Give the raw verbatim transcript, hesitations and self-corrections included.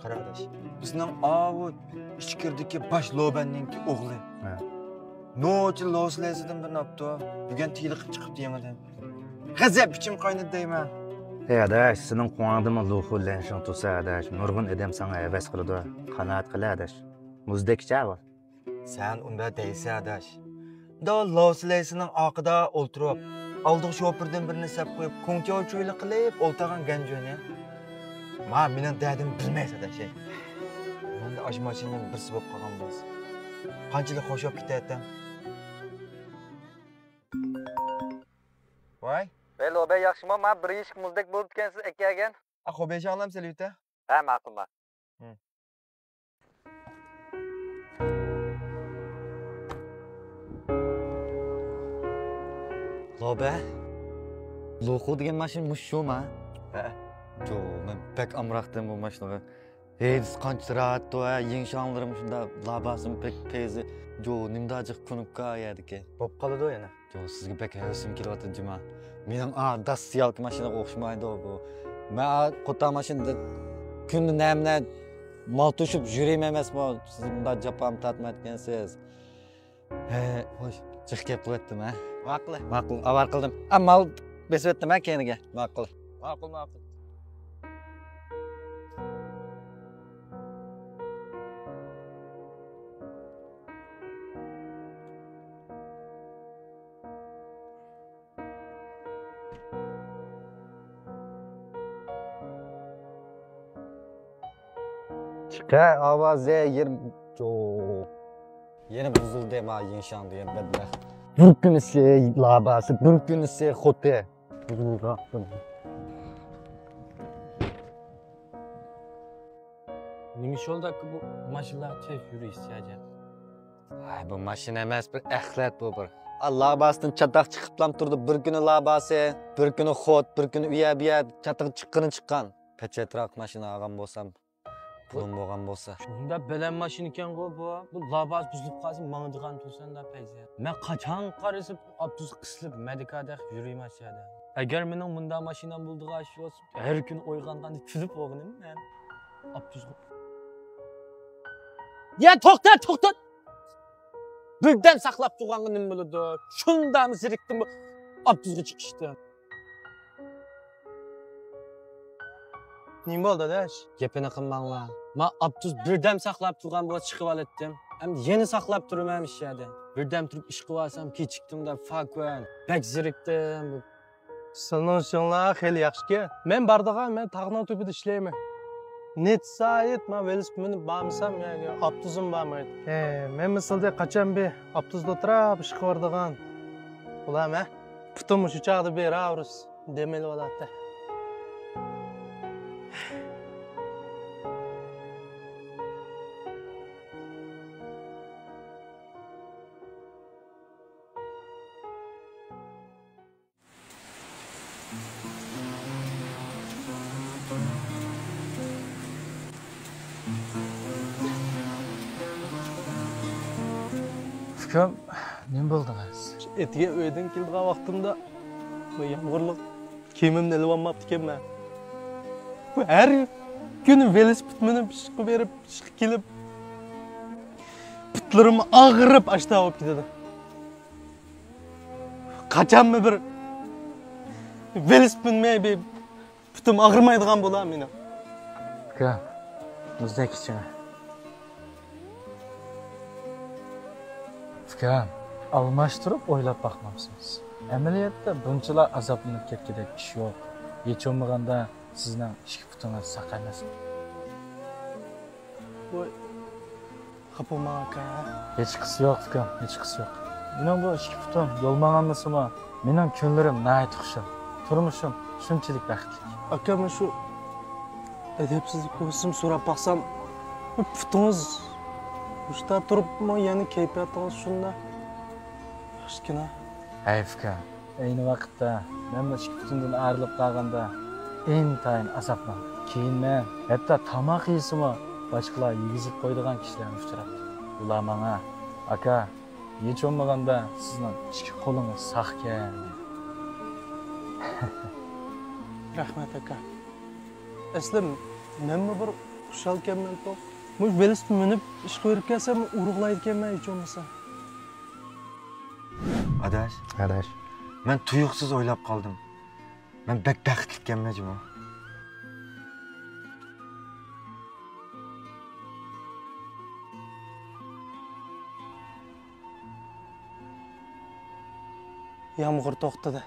قارا ئاداش، بىزنىڭ ئاۋۇ ئىچكىرىدىكى باش لوبەننىڭكى ئوغلى. ھە. نوچى لوسلەيسىدىن بىرنى ئاپتۇ. بۈگۈن تېلېقىپ چىقىپتۇ يېڭىدىن. غەزەپ ئىچىم قاينىدى دەيمەن. ئەي ئاداش، سېنىڭ قوڭۇڭدىمۇ لۇخۇ لەنشىڭ تۇرسا ئاداش، نۇرغۇن ئادەم ساڭا ھەۋەس قىلىدۇ. قانائەت قىل ئاداش. مۇزدەكچە بۇ. سەن ئۇنداق دەيسەن ئاداش. دا لوسلەيسىنىڭ ئارقىدا ئولتۇرۇپ، ئالدىغا شوپۇردىن بىرنى سەپ قويۇپ، كۇڭچياۋ چۈيلە قىلىپ ئولتۇرغان گەنجۈنى. ما، مېنىڭ دەردىمنى بىلمەيسىز ئاداش، ھەي. مەندە ئاشۇ ماشىنىنىڭ بىرسى بولۇپ قالغان بولسا، قانچىلىك خوش بولۇپ كېتەتتىم. ۋاي. ۋەي، لوبەي ياخشىمۇ؟ ما بىر يېشىك مۇزدەك بولۇپتىكەنسىز ئەكەلگەن. ئا، خوبەيشاڭلام سېلىۋېتە. ھە، ماقۇل، ماقۇل. ھە. لوبە؟ لۇخۇ دېگەن ماشىنا مۇشۇ شۇما؟ ھە. جو، مەن بەك ئامراقتىم بۇ ماشىنىغا. ھېي، قانچە راھەتتۇ، ھە، يىڭشاڭلىرىم شۇنداق، لاباسىم بەك پەيزى. جو، نېمىدا جىق كۇنۇپكا يەردىكى. بولۇپ قالىدۇ يەنە. جو، سىزگە بەك ھەۋىسىم كېلىۋاتىدۇ جۇما. مېنىڭ ئا، داس سىيالكا ماشىنىغا ئوخشىمايدۇ بۇ. مەن ئا، قوتان ماشىنىدا كۈندە نەمنە مال توشۇپ يۈرىمەن ئەمەسمۇ، سىز مۇنداق جاپامۇ تارتمايدىكەنسىز. ھە، خوش، جىق گەپ قىلىۋەتتىم، ھە؟ ماقۇل. ماقۇل، ئاۋارە قىلدىم. ئا، مال بېسىۋەتتىم، ھە، كەينىگە. ماقۇل. ماقۇل، ماقۇل. چىقە ئاۋازى يېرىم. جو. يەنە بۇزۇلدى ما يىڭشاڭ دېگەن بەدبەخت. بىر كۈنىسى لاباسى، بىر كۈنىسى خوتى. بۇزۇلدى. نېمە ئىش بولدى ئاكا بۇ ماشىنىلار تېز يۈرۈشسە ئەجەب؟ ھاي، بۇ ماشىنا ئەمەس، بىر ئەخلەت بۇ بىر. ئا، لاباستىن چاتاق چىقىپلام تۇرىدۇ. بىر كۈنى لاباسى، بىر كۈنى خوت، بىر كۈنى ئۇ يەر بۇ يەر چاتىقى چىققىنى چىققان. پەچەتراق ماشىنا ئالغان بولسام، پۇلۇم بولغان بولسا. شۇنداق بەلەن ماشىنا ئىكەنغۇ بۇ. بۇ لاباس بۇزۇلۇپ قالسا ماڭىدىغان تۇرسەن دا پەيزى. مەن قاچان قارىسا ئاپتوبۇسقا قىسىلىپ مەدىكادەك يۈرىمەن شۇ يەردە. ئەگەر مېنىڭ مۇنداق ماشىنام بولىدىغان ئىش بولسا، ھەر كۈنى ئويغانغاندا كۈلۈپ بولغىنىم مەن. ئاپتوبۇسقا. يا توختا، توختا! بىردەم ساقلاپ تۇرغانغا نېمە بولىدۇ؟ شۇنداقمۇ زېرىكتىم بۇ ئاپتوبۇسقا چىقىشتىن. نېمە بولدى، ئاداش؟ گېپىنى قىلماڭلار. مەن ئاپتوبۇس بىردەم ساقلاپ تۇرغان بولسا چىقىۋالاتتىم. ئەمدى يەنە ساقلاپ تۇرىمەن ئىش يەردە. بىردەم تۇرۇپ ئىش قىلىۋالسام، كېچىكتىڭ دەپ فاكۇەن. بەك زېرىكتىم. سىلىنىڭ ئىشىڭلار خېلى ياخشىكەن. مەن بارىدىغان، مەن تاغنىڭ تۈپىدە ئىشلەيمەن. نەچچە سائەت مەن ۋېلىسىپىت مىنىپ بارمىسام، يەنى ئاپتوبۇسۇم بارمايدۇ. ھە، مەن مىسالدەك قاچان بىر ئاپتوبۇستا ئولتۇراپ ئىشقا بارىدىغان بولامەن. پۇتۇم شۇ چاغدا بىر راۋرۇس دەم ئېلىۋالاتتى. ئۇكام، نېمە بولدىڭىز؟ ئەتىگەن ئۆيدىن كېلىدىغان ۋاقتىمدا بۇ يامغۇرلۇق كىيىمىمنى ئېلىۋالماپتىكەنمەن. بۇ ھەر كۈنى ۋېلىسىپىت مىنىپ ئىشقا بېرىپ، ئىشقا كېلىپ، پۇتلىرىم ئاغرىپ ئاشتا بولۇپ كېتىدۇ. قاچانمۇ بىر ۋېلىسىپىت مىنمەي بىر پۇتۇم ئاغرىمايدىغان بولا مېنىڭ. ئۇكام، مۇزدەك ئىچىڭە. ئۇكام، ئالماشتۇرۇپ ئويلاپ باقمامسىز؟ ئەمەلىيەتتە بۇنچىلا ئازابلىنىپ كەتكۈدەك ئىش يوق. ھېچ بولمىغاندا سىزنىڭ ئىككى پۇتىڭىز ساق ئەمەسمۇ؟ ۋاي، خاپا بولماڭ ئاكا. ھېچقىسى يوق ئۇكام، ھېچقىسى يوق. مېنىڭ بۇ ئىككى پۇتۇم يول ماڭالمىسىمۇ، مېنىڭ كۈنلىرىم ناھايىتى خۇشال، تۇرمۇشۇم شۇنچىلىك بەختلىك. ئاكا، مەن شۇ ئەدەپسىزلىك بولسىمۇ سوراپ باقسام، بۇ پۇتىڭىز مۇشتا تۇرۇپمۇ يەنە كەيپىياتىڭىز شۇنداق ياخشىكەن ھە؟ ھەي ئۇكام، ئەينى ۋاقىتتا مەنمۇ ئىككى پۇتۇمدىن ئايرىلىپ قالغاندا ئىنتايىن ئازابلاندىم. كېيىن مەن ھەتتا تاماق يېسىمۇ باشقىلار يېگۈزۈپ قويىدىغان كىشىلەرگە ئۇچراپتۇ. ئۇلار ماڭا، ئاكا، ھېچ بولمىغاندا سىزنىڭ ئىككى قولىڭىز ساقكەن، دېدى. رەھمەت، ئاكا. ئەسلى مەنمۇ بىر خۇشالكەنمەن توق. مۇشۇ ۋېلىسىپىت مىنىپ ئىشقا بېرىپ كەلسەم، ئۇرۇقلايدىكەنمەن ھېچ بولمىسا. ئاداش. ئاداش. مەن تۇيۇقسىز ئويلاپ قالدىم. مەن بەك بەختلىككەنمەن جۇمۇ. يامغۇر توختىدى.